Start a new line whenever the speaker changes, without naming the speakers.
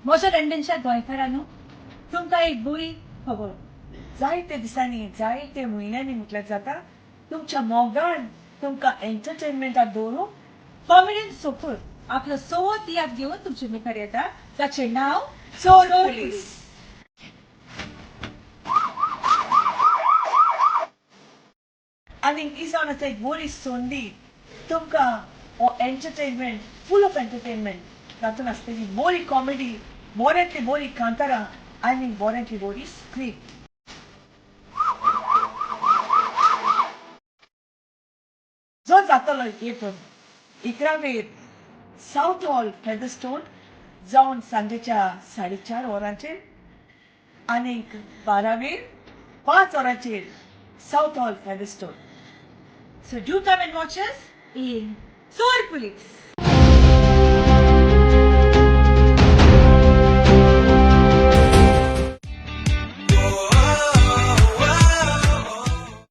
म्हज्या लंडनच्या गोंयकारांनो, तुमकां एक बरी खबर.
जायते दिसांनी, जायते म्हयन्यांनी म्हटल्यार जाता, तुमच्या मोगान तुमकां एंटरटेनमेंटात दवरूंक
कॉमेडियन सोपूर आपलो सोवो तियात्र घेवन तुमचे मुखार येता, ताचें नांव
चोर पुलीस. आनी ही जावन आसा एक बरी संदी तुमकां हो एंटरटेनमेंट, फूल ऑफ एंटरटेनमेंट, तातूंत आसतली बरी कॉमेडी, बऱ्यांतली बरी कांतारां आनी बऱ्यांतली बरी स्क्रिप्ट. जो जातलो एक 11वेर सावथ हॉल फेदरस्टोन जावन सांजेच्या 4:30 वरांचेर आनीक 12वेर 5 वरांचेर south hall Featherstone.
So do come and watch us in Chor police.